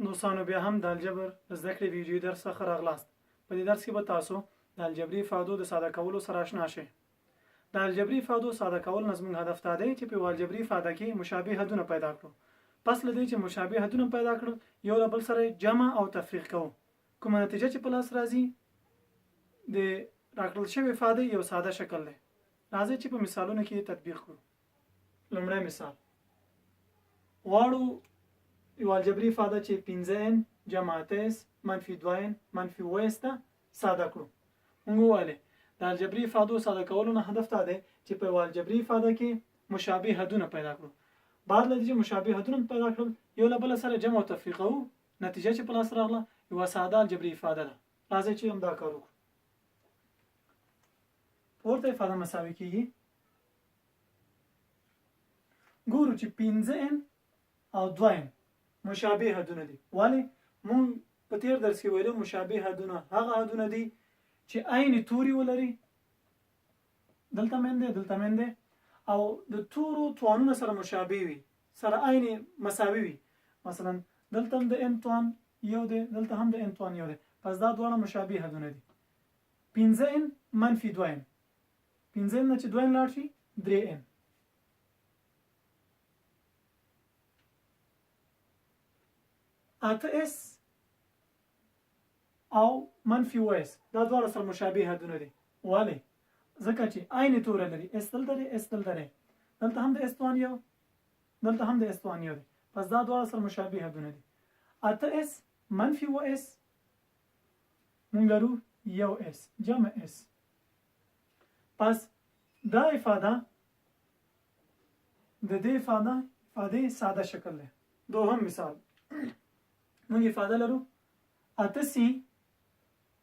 دوستانو بیا هم د الجبر د زده کړې ویډیوي درس څخه راغلاست. په دې درس کې به تاسو د الجبري افادو د ساده کولو سره آشنا شئ. د الجبري افادو ساده کول نه زموږ هدف دا دی چې په یوه الجبري افاده کې مشابه حدونه پیدا کړو. پس له دې چې مشابه حدونه پیدا کړل، یو له بل سره یې جمع او تفریق کوو. کومه نتیجه چې په لاس راځي د راکړل شوې افادې یو ساده شکل دی. راځئ چې په مثالونو کې یې تطبیق کړو. لومړی مثال، غواړو یو الجبري افاده چې 5 ان جمع 8 اس منفي 2 ان منفي 7 اس ده ساده کړو. موږ وویل د الجبري افادو ساده کولو نه هدف دا دی چې په یوه الجبري افاده کې مشابه حدونه پیدا کړو. بعد له دې چې مشابه حدونه پیدا کړل، یو له بله سره جمع او تفریقوو، نتیجه چې په لاس راغله یوه ساده الجبري افاده ده. راځئ چې همدا کار وکړو. پورته افاده مساوي کیږي، ګورو چې 5 ان او 2 ان مشابه حدونه دي. ولی؟ مونږ په تیر درس کې ویلو مشابه حدونه هغه حدونه دي چې عین توري ولري، دلته من دی دلته من دی، او د تورو توانونه سره مشابه وي، سره عین مساوي وي. مثلا دلته هم د ان توان یو دی، دلته هم د ان توان یو دی، پس دا دواړه مشابه حدونه دي. 5 ان منفي 2 ان، 5 ان نه چې 2 ان لاړ شي 3 ان. اته اس او منفي اووه اس دا دواړه سره مشابه حدونه دي. ولې؟ ځکه چې عین توری لري، اس دلته دی، اس دلته دی، دلته هم د اس توان یو، دلته هم د اس توان یو دی، پس دا دواړه سره مشابه حدونه دي. اته اس منفي اووه اس مونږ لرو یو اس جمع اس، پس دا افاده د دې افادې ساده شکل دی. دوهم مثال، موږ افاده لرو اته سی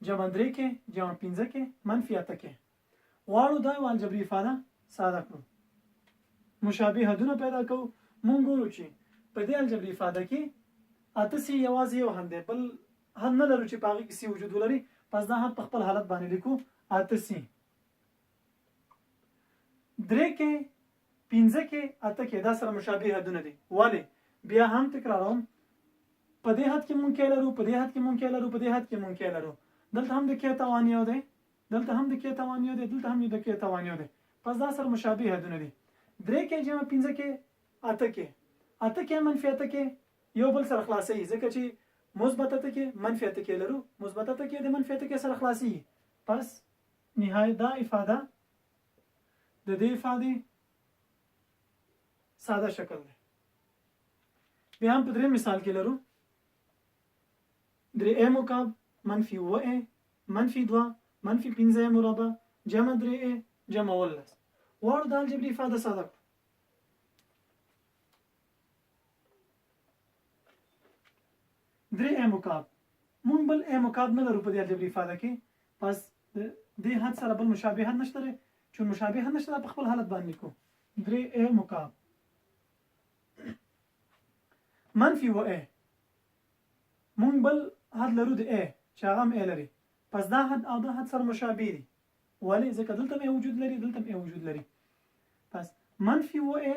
جمع درې کې جمع پنځه کې منفي اته کې. غواړو دا یو الجبري افاده ساده کړو، مشابه حدونه پیدا کوو. مونږ ګورو چې په دې الجبري افاده کې اته سی یوازې یو حد دی، بل حد نه لرو چې په هغې کې سی وجود ولري، پس دا حد په خپل حالت باندې لیکو اته سی. درې کې پنځه کې اته کې دا سره مشابه حدونه دي. ولې؟ بیا هم تکراروم، په دې حد کې مونږ کې لرو، په دې حد کې مونږ کې لرو، په دې حد کې مونږ کې لرو، دلته هم د کې توان یو دی، دلته هم د کې توان یو دی، دلته هم د کې توان یو دی، پس دا سره مشابه حدونه دي. درې کې جمع پنځه کې اته کې، اته کې منفي اته کې یو بل سره خلاصوي، ځکه چې مثبت اته کې منفي اته کې لرو، مثبت اته کې د منفي اته کې سره خلاصيږي. پس نهایت دا افاده د دې افادې ساده شکل دی. بیا هم په دریم مثال کې لرو درې ا مکعب منفي اووه ا منفي دوه منفي پنځه ا مربع جمع درې ا جمع 17. غواړو د الجبري افاده ساده کړو. درې ا مکعب، مونږ بل ا مکعب نه لرو په دې الجبري افاده کې، پس د دې حد سره بل مشابه حد نشته دی، چې مشابه حد نشته په خپل حالت باندې لیکو درې ا مکعب منفي و ا، مونږ بل حد لرو د ا چې هغه هم ا لري، پس دا حد او دا حد سره مشابه دي. ولې؟ ځکه دلته هم ا وجود لري، دلته هم ا وجود لري. پس منفي و ا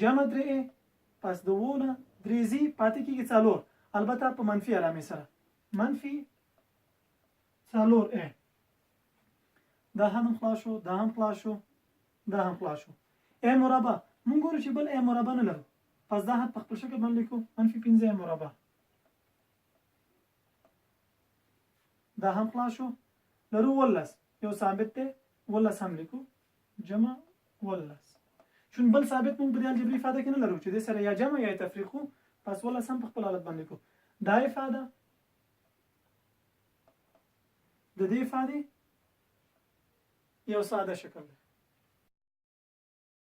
جمع درې ا، پس د اوو نه درې ځي پاتې کېږي څلور، البته په منفي علامې سره منفي څلور ا. دا هم خلاص شو، دا هم خلاص شو، دا هم خلاص شو. ا مربع، مونږ ګورو چې بل ا مربع نه لرو، پس دا حد په خپل شکل باندې لیکو منفي پنځه ا مربع. دا هم خلاص شو، لرو 17، یو ثابت دی 17 هم لیکو جمع 17، چون بل ثابت مونږ په دې الجبري افاده کې نه لرو چې دې سره یا جمع یا تفریق وو، پس 17 هم په خپل حالت باندې لیکو. دا افاده د دې افادې یو ساده شکل دی.